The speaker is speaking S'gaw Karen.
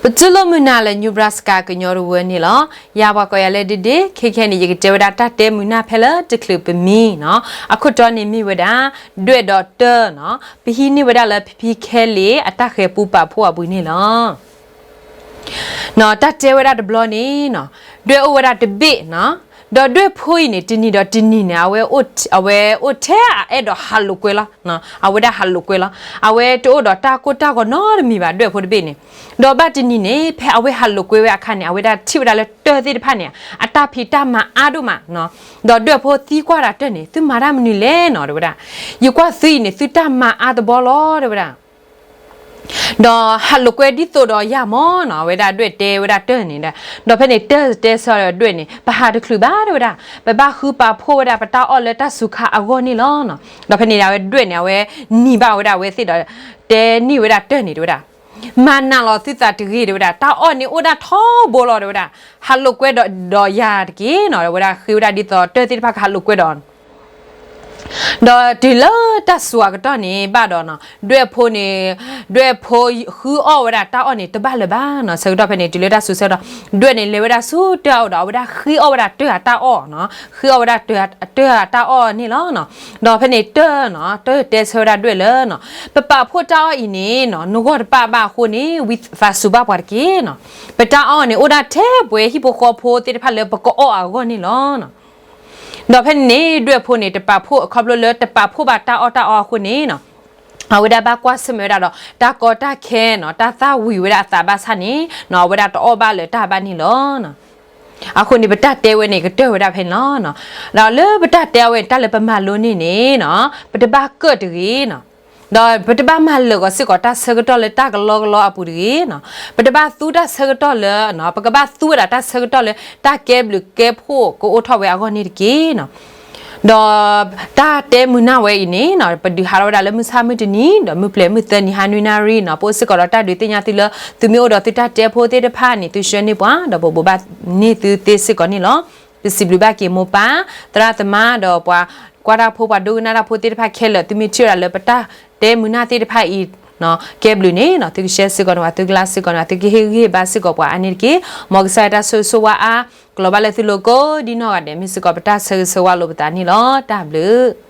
ပတူၢ်လိာ်မုာ်နၤလၢ Nebraska ကညီတဝၢန့ၣ်လီၤ. ယၤပှၤကိးယၤလၢဒ့ဒ့, ခဲခဲန့ၣ် ယကတဲဝဲဒၣ်တၢ်တဲမုာ်နၢ်ဖဲလၢတချုးပမံနီၤ. အခိၣ်တီန့ၣ်မ့ၢ်ဝဲဒၣ် ဒွဲၣ်ဒီးတၢၢ်နီၤ, ပဟံးန့ၢ်ဝဲဒၣ်လၢဖံဖံခဲလ့အတၢ်ဃဲၤပူပာ်ဖှိၣ်အပူၤန့ၣ်လီၤ. တၢ်တဲဝဲဒၣ်တဘျီန့ၣ်နီၤ, ဒွဲၣ်အိၣ်ဝဲဒၣ်တဘ့ၣ်နီၤ, ဒီးဒွဲၣ်ဖိအံၤန့ၣ် တနံၤဒီးတနံၤန့ၣ် အဝဲအိၣ်ထဲအအဲၣ်ဒိးဟးလိာ်ကွဲလီၤ. အဝဲဒၣ်ဟးလိာ်ကွဲလီၤ. အဝဲတအိၣ်ဒီးတၢ်ကိၢ်တၢ်ဂီၤနီတမံၤဘၣ် ဒွဲၣ်ဖိတဘ့ၣ်န့ၣ်. ဒီးဘၣ်တနံၤန့ၣ် ဖဲအဝဲဟးလိာ်ကွဲဝဲအခါန့ၣ် အဝဲဒၣ်ထံၣ်ဝဲဒၣ်လၢတၢၢ်သ့ၣ်တဖၣ်န့ၣ် အတၢ်ဖံးတၢ်မၤအါဒိၣ်မးနီၤ. ဒီးဒွဲၣ်ဖိသံကွၢ်ဒၣ်တၢၢ်န့ၣ် သုမၤတၢ်မနုၤလဲၣ်နီၤ တဲဝဲဒၣ်. ယကွၢ်သုအံၤန့ၣ် သုတၢ်မၤအါတဘီလီၤ တဲဝဲဒၣ်. ဒီးဟးလိာ်ကွဲဒ်သိးဒီးယၤမၢ်နီၤ, အဝဲဒၣ်ဒွဲၣ်တဲဝဲဒၣ်တၢၢ်န့ၣ်ဒီး, ဒီးဖဲန့ၣ်တၢၢ်တဲဆၢဒွဲၣ်န့ၣ် ပဟးတချုးဘၣ် တဲဝဲဒၣ်, ပဘၣ်ဃုပာ်ဖှိၣ်ဝဲဒၣ်ပတၢ်အီၣ်လၢတၢ်စူၤခါအဂီၢ်န့ၣ်လီၤ. ဒီးဖဲန့ၣ်ဒၣ်ဝဲဒွဲၣ်န့ၣ် အဝဲနံၤဘၣ်ဝဲဒၣ်အဝဲသ့ၣ်ဒီး တဲန့ၢ်ဝဲဒၣ်တၢၢ်န့ၣ် တဲဝဲဒၣ်, မၤနၢၤလီၤသုသးတဂ့ၤ တဲဝဲဒၣ်, တၢ်အီၣ်န့ၣ်အိၣ်ဒၣ်ထီဘိလီၤ တဲဝဲဒၣ်, ဟးလိာ်ကွဲဒီးယၤတက့ၢ်နီၤ, တဲဝဲဒၣ်, ဃ့ဝဲဒၣ်ဒ်သိးတၢၢ်သ့ၣ်တဖၣ်ကဟးလိာ်ကွဲဒီး ဒီးတုၤလၢတၢ်စူၤအကတီၢ်န့ၣ် ဘၣ်ဒီးနီၤ, ဒွဲၣ်ဖိန့ၣ်, ဒွဲၣ်ဖိဃုအီၣ်ဝဲဒၣ်တၢ်အီၣ်န့ၣ် တဘၣ်လၢၤဘၣ်နီၤ. ဆၢကတီၢ်ဖဲန့ၣ် တုၤလၢတၢ်စူၤဆၢကတီၢ်, ဒွဲၣ်န့ၣ်လဲၤဝဲဒၣ်ဆူတၢၢ်အအိၣ်ဒီး အဝဲဒၣ်ဃ့အီၣ်ဝဲဒၣ်တၢၢ်အတၢ်အီၣ်နီၤ, ဃ့အီၣ်ဝဲဒၣ်တၢၢ်အတၢ်အီၣ်န့ၣ်လီၤ. ဒီးဖဲန့ၣ်တၢၢ်နီၤ, တၢၢ်တဲဆၢဝဲဒၣ်ဒွဲၣ်လၢနီၤ, ပပာ်ဖှိၣ်တၢ်အီၣ်အံၤန့ၣ်နီၤ, နဂီၢ်တပာ်ဘၣ်အဃိန့ၣ် ဝံသးစူၤဘၣ်ပှၤတက့ၢ်နီၤ. ပတၢ်အီၣ်န့ၣ် အိၣ်ဒၣ်ထဲပှဲၤဟံၣ်ဖိဃီဖိသ့ၣ်တဖၣ်လၢပကအီၣ်အဂီၢ်န့ၣ်လီၤ. ဒီးဖဲန့ၣ်န့ၣ် ဒွဲၣ်ဖိန့ၣ် တပာ်ဖှိၣ် ခီဖျိလၢတပာ်ဖှိၣ်ဘၣ်တၢ်အီၣ်တၢ်အီအဃိန့ၣ်နီၤ, အဝဲဒၣ်ဘၣ်ကွၢ်ဆၢၣ်မဲာ်ဝဲဒၣ်ဒီး တၢ်ကီတၢ်ခဲနီၤ, တၢ်သၣ်ဝံၤဝဲဒၣ်အသးဘၣ်ဆၣ်န့ၣ်နီၤ, အဝဲဒၣ်တအီၣ်ဘၣ်လၢၤတၢ်ဘၣ်န့ၣ်လီၤ. အဃိန့ၣ် ပတၢ်တဲဝဲန့ၣ် ကတၢၢ်ဝဲဒၣ်ဖဲန့ၣ်လီၤ. ဒီးလၢပတၢ်တဲအဝဲန့ၣ် တၢ်လၢပမၤလိန့ၢ်န့ၣ်နီၤ, ပတဘၣ်ကၢၣ်တဂ့ၤနီၤ, ဒီးပတဘၣ်မၤလၢာ်ဂီၤစ့ၢ်ကီးတၢ်ဆၢကတီၢ်လၢတၢ်ကလီကလီအပူၤတဂ့ၤနီၤ, ပတဘၣ်သူတၢ်ဆၢကတီၢ်လၢ, ပကဘၣ်သူဝဲဒၣ်တၢ်ဆၢကတီၢ်လၢတၢ်ကဲဘျုးကဲဖှိၣ်ကအိၣ်ထီၣ်ဝဲအဂီၢ်န့ၣ်တက့ၢ်နီၤ. ဒီးတၢ်တဲမုာ်နၢ်ဝဲအံၤန့ၣ်နီၤ, ပဒုးဟးထီၣ်ဝဲဒၣ်လၢမုၢ်ဆၣ်မုၢ်တနံၤ ဒီးမုၢ်ပျဲၤမုၢ်သၢနံၤဟါနွံနၣ်ရံၣ်နီၤ, ပအိၣ်စ့ၢ်ကီးဒီးတၢ်ဒုးသ့ၣ်ညါသုလၢ သုမ့ၢ်အိၣ်ဒီးသုတၢ်တဲဖိသ့ၣ်တဖၣ်န့ၣ် သုဆှၢန့ၢ်ပှၤ ဒီးပဘိးဘၣ်န့ၢ်သုသ့စ့ၢ်ကီးန့ၣ်လီၤ. ပစံးဘျုးဘၣ်က့ၤမိၢ်ပၢ် သရၣ်သမါ ဒီးပှၤကွၢ်တၢ်ဖိ ပှၤဒိကနၣ်တၢ်ဖိသ့ၣ်တဖၣ်ခဲလၢာ် သုမ့ၢ်ထံၣ်ဝဲဒၣ်လၢပတၢ်တဲမုာ်နၢ်သ့ၣ်တဖၣ်အံၤ ကဲဘျုးန့ၣ်နီၤ, သုကshareစ့ၢ်ကီးန့ၢ်ပှၤ သုကlikeစ့ၢ်ကီးန့ၢ်ပှၤ သုကဟ့ၣ်ဂံၢ်ဟ့ၣ်ဘါစ့ၢ်ကီးပှၤအါန့ၣ်တက့ၢ်. မ်ကစၢ်ယွၤတၢ်ဆိၣ်ဂ့ၤဆိၣ်ဝါအါ ကလီၤဘၣ်လၢသုလိၤကိးဒ်နီၢ်ဂၤဒဲး မ့ၢ်စ့ၢ်ကီးပတၢ်ဆၢဂ့ၤဆၢဝါလိာ်ပသးန့ၣ်လီၤ. တၢ်ဘျုး